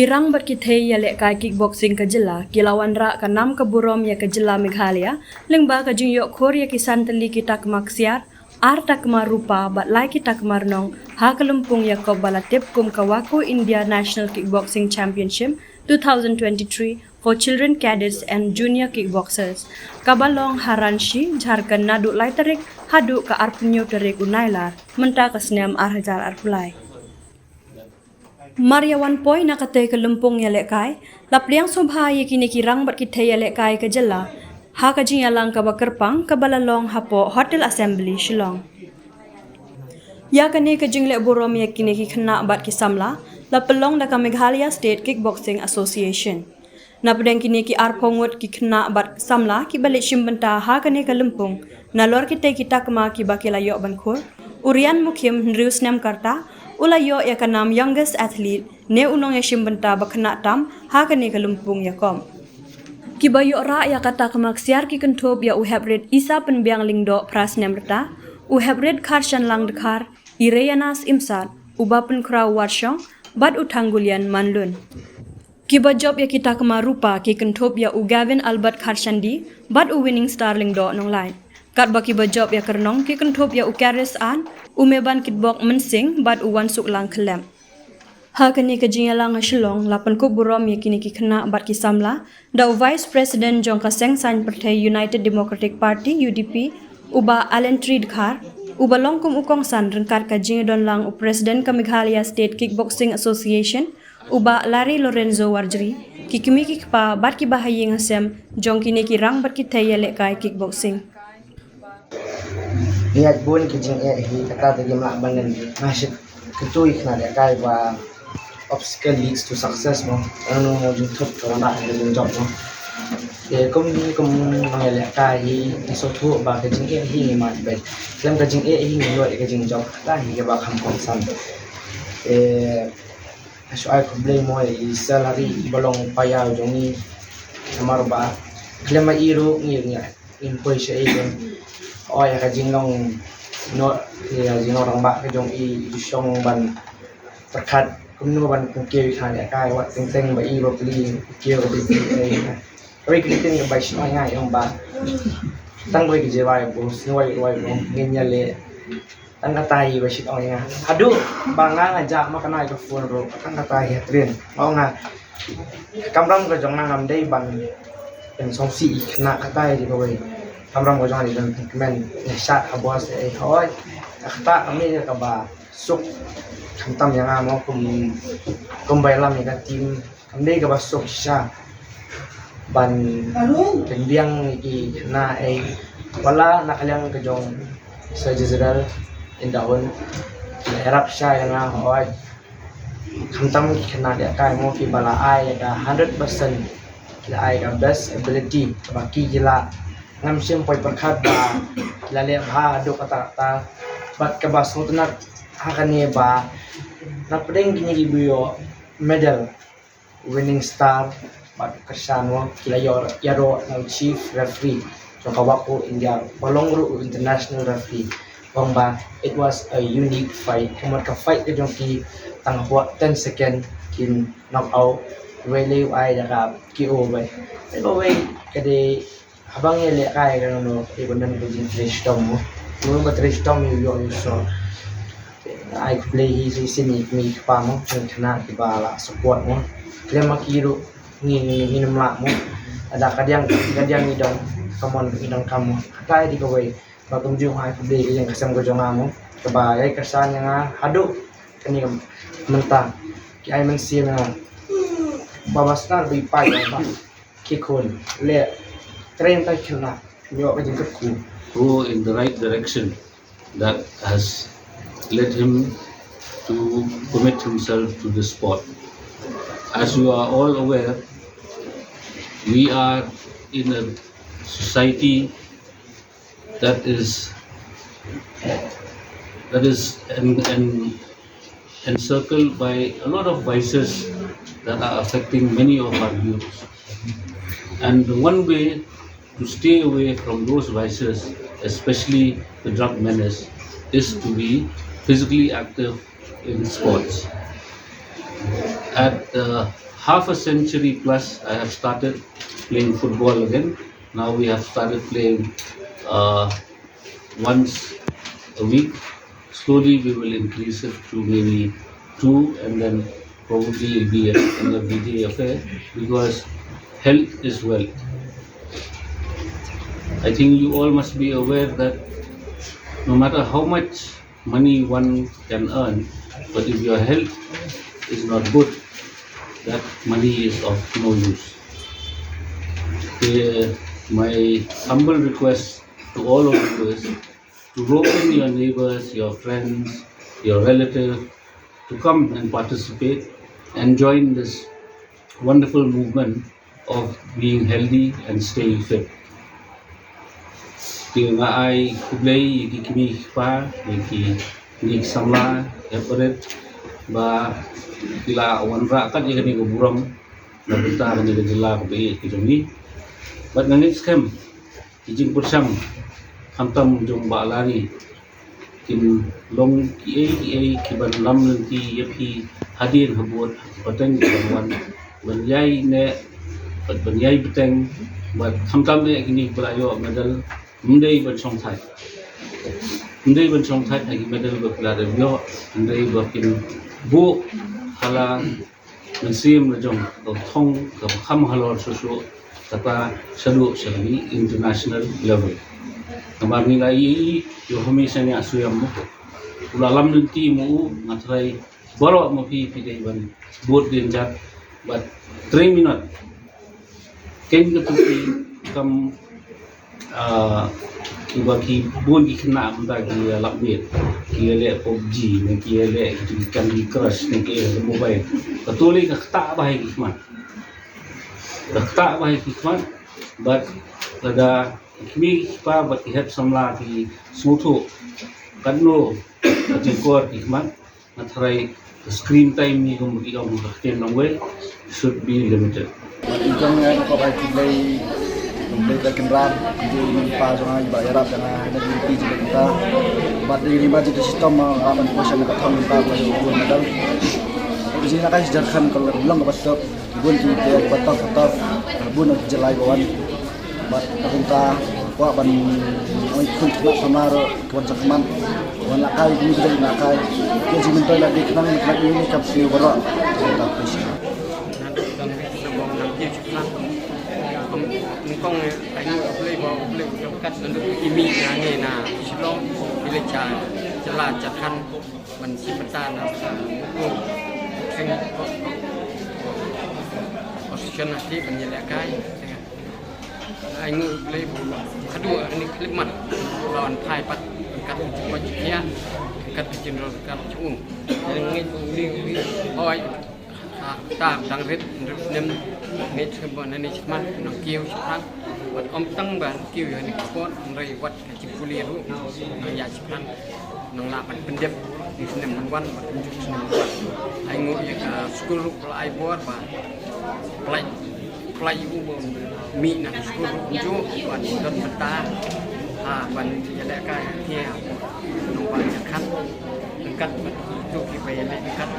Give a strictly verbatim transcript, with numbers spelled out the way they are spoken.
Ki rang bad ki thei ïalehkai kickboxing ka jylla ki la wanrah ka nam ka burom ïa ka jylla Meghalaya lyngba ka jingïoh khur ïa ki san tylli ki takma ksiar, ar takma rupa bad lai ki takma rnong ha ka lympung ïakop ba la tip kum ka Waco India National Kickboxing Championship two thousand twenty-three for Children Cadets and Junior Kickboxers, kaba long ha Ranchi, Jharkhand naduh lai tarik haduh ka arphew tarik u Nailar mynta ka snem ar hajar arphew lai. Mar ïa wan poi na katei ka lympung ïalehkai, la pdiang sngewbha ïa kine ki rang bad ki thei ïalehkai ka jylla ha ka jingïalang kaba kyrpang kaba la long hapoh Hotel Assembly Shillong. Ïa kane ka jingleh burom ïa kine ki khynnah bad ki samla la pynlong da ka Meghalaya State Kickboxing Association. Na pdeng kine ki arphew ngut ki khynnah bad samla kiba leit shim bynta ha kane ka lympung, nalor kitei ki takma kiba ki la ïoh ban khur, u Rian Mukhim, hynriew snem ka rta, u la ïoh ïa ka nam Youngest Athlete ne u nongïashim bynta ba khynnah tam ha kane ka lympung ïakop. Kiba ïoh rah ïa ka takma ksiar ki kynthup ïa u Heprit Isa Pynbiang Lyngdoh, phra snem rta, u Heprit Kharshan Langdkhar, i Reyanas Imsat, u Bapynkhraw Warshong bad u Thanggulian Manlun. Kiba jop ïa ki takma rupa ki kynthup ïa u Gavin Albert Kharshandi bad u Winning Star Lyngdoh Nonglait. Katba kiba jop ïa ka rnong ki kynthup ïa u Karis An, u Meban Kitbok Mynsing bad u Wansuklang Khyllep. Ha kane ka jingïalang ha Shillong la pynkup burom ïa kine ki khynnah bad ki samla da u Vice President jong ka Seng Saiñ Pyrthei United Democratic Party, U D P, u Bah Alentri Dkhar, uba long kum u kongsan ryngkat ka jingdonlang u President ka Meghalaya State Kickboxing Association, u Bah Larry Lorenzo Warjri, ki kmie ki kpa bad kiba ha ïing ha sem jong kine ki rang bad ki thei ïalehkai kickboxing. Ïa bun ki jingeh hi kata te kim lah ban len. Nga shit kyntu ïa khynnah ïalehkai ba obstacle leads to success mo. Ano mo jingthut ka wan ka jingjop mo. Te kum hi kum nongïalehkai hi ngi sngewthuh ba ka jingeh hi ngi mad bad khlem ka jingeh hi ngi ïoh ïa ka jingjop, kata hi kaba kham kongsan. Te nga shu ai khublei mo ïa i salary iba long paidbah jong ngi. Namar ba khlem ma i ruh ngi ngi ngim poi sha ei. Oi, ïa ka jinglong, no, ïa ka jinglong rangbah ka jong i, i ju shong ban pyrkhat kumno ban pynkiew ïa ka, ïa ka, wat teng teng ba i ba pli pynkiew ka ba i pli ei. Ka wei ka ktien kaba shu ai nga ïa ba tang wei ka jingwai bro, sngewwai wai bro, ngin ïaleh. Tang kata hi ba shu ong ïa nga. Haduh ba nga nga jah ma kane ka phone ruh, tang kata hi ha train. Nga ong nga, ka kamram ka jong nga ngam dei ban pynsngewsih ïa kane, kata hi kawei. Kamram ka jong nga dei ban pynkmen, nga shad ha boss, eh, hoi. Kata kane kaba suk, khamtam ïa nga mo kum, kum ba ïalam ïa ka team. Kam dei kaba suk shisha ban pynbiang ïa kine, eh, wat la na ka liang ka jong Sir Jezreel Indaun, ki la ïarap shisha ïa nga, hooid. Khamtam ki khynnah ïalehkai mo, kiba la ai ïa ka hundred percent, ki la ai ka best ability kaba ki, ki la, ngam shym poi pyrkhat ba ki la leh bha haduh katta katta. Bad kaba sngewtynnat ha kane ba na pdeng kine kiba ïoh medal, Winning Star bad Kyrshan, mo, ki la ïoh ïaroh na u chief referee jong ka Waco India, ba long ruh u international referee. Ong ba it was a unique fight. Ka mut ka fight ka jong ki tang hapoh ten second kin knock out. Wei lei u ai da ka K O ba. Wei ka dei Haba ngi lehkai kano kano, i ban don ka jingtrei shitom mo. Mo ba trei shitom ïa u ïoh ïa u soh. Ai khublei hi shisien ïa i kmie i kpa mo, ki khynnah kiba la support mo. Khlem ma ki ruh ngi, ngi, ngim lah mo. Lada ka diang, ka diang ngi don, ka mon ngi donkam mo. Kata hi dei kawei. Ba kumjuh ai khublei ïa ka sem ka jong nga mo. Kaba ïai kyrshan ïa nga haduh kane ka mynta. Ki ai mynsiem ïa nga. Ba ba snar ba i pai ba. Ki khun leh, train ta khynnah, ïoh ka jingkyrkhu. Go in the right direction that has led him to commit himself to the sport. As you are all aware, we are in a society that is, that is en-, en-, encircled by a lot of vices that are affecting many of our youths. And the one way to stay away from those vices, especially the drug menace, is to be physically active in sports. At the half a century plus, I have started playing football again. Now we have started playing uh, once a week. Slowly we will increase it to maybe two, and then probably it'll be an everyday affair, because health is wealth. I think you all must be aware that no matter how much money one can earn, but if your health is not good, that money is of no use. Uh, my humble request to all of you is to rope in your neighbors, your friends, your relatives to come and participate and join this wonderful movement of being healthy and staying fit. Te nga ai khublei ïa ki kmie ki kpa, ïa ki kmie ki samla, ïa baroh ba ki la wanrah kat ïa kane ka burom na bynta kane ka jylla kaba ïeit ka jong ngi. Bad nga ngeit skhem ki jingpyrshang khamtam jong Bah Larry kin long kiei kiei kiban lam lynti ïa phi hadien habud, ha ki pateng kiban wan, ban ïai neh bad ban ïai bteng, bad khamtam eh kine ba la ïoh medal, ym dei ban shongthait. Ym dei ban shongthait ha ki medal ba phi la dep ïoh, hynrei ba phin buh ha la mynsiem la jong ka thong kaba kham halor shuh shuh, kata shaduh sha kane international level. Namar ngi la ïohi, ïohi, ïohi sha ïa shuh ïa mo, u la lam lynti mo u, nga tharai baroh ma phi phi dei ban bud dien jat, bad trei minot. Keiñ katu ki kam, ah, kiba ki bun ki khynnah mynta ki ïa lap miet, ki ïa leh PUBG ne ki ïa leh ki Candy Crush ne ki ïa leh mobile. Katu lei ka ktah bha ïa ki khmat. Ka ktah bha ïa ki khmat, bad lada ki kmie ki kpa bad ki hep samla ki sngewthuh katno ka jingkor ki khmat, nga tharai ka screen time ni kum ki ong ka ktien nongwei should be limited. Bad ïa kong nga ka bai khublei, khublei ka kynrad, khublei ïa i pa jong nga, i ba ïarap jong nga, na ki pi jong ka. Bad ïa i ma jong ka shitom nga ban poi sha ka thong ka ba ïa u medal. Ïa ka jingïalehkai Jharkhand ka long kaba suk, bun ki player ba tough tough, bun ki jylla ba wan. Bad ka kumta kwah ban ong khun khynnah samla ruh wan sa khmat, wan lehkai kumne ki jong lehkai. Ki jingmyntoi la dei khnang, khnang ïa ka sniew baroh. Naduh dang bit na bong nang kiew sha khmat. Nyngkong eh, ai ngu U Blei ba U Blei u dang kat naduh ki mih na ngi na Shillong, ki leit sha jylla Jharkhand ban shim bynta na ka boxing, association ha ti ban ïalehkai. Ai ngu U Blei ba haduh kane ka khyllipmat la wan phai pat ryngkat ka jingkoit jingkhiah, ryngkat ka jingdon ryngkat jong u. Ngeit ba u dei u dei hoi ha kata dang rit hynriew snem, ngeit skhem ba nane shakhmat nang kiew shaphrang. Bad ym tang ba kiew ïa kane ka sport hynrei wat ka jingpule ruh nang ïaid shaphrang, nang lah ban pyndep ïa snem ban wan bad kumjuh snem ban wan. Ai nguh ïa ka skul ruh ka la ai bor ba pynlait, pynlait ïa u ba mih na ka skul ruh kumjuh ban don bynta ha ban ïalehkai ha ki ha nongbah Jharkhand. Ryngkat bad kito kiba ïaleh ryngkat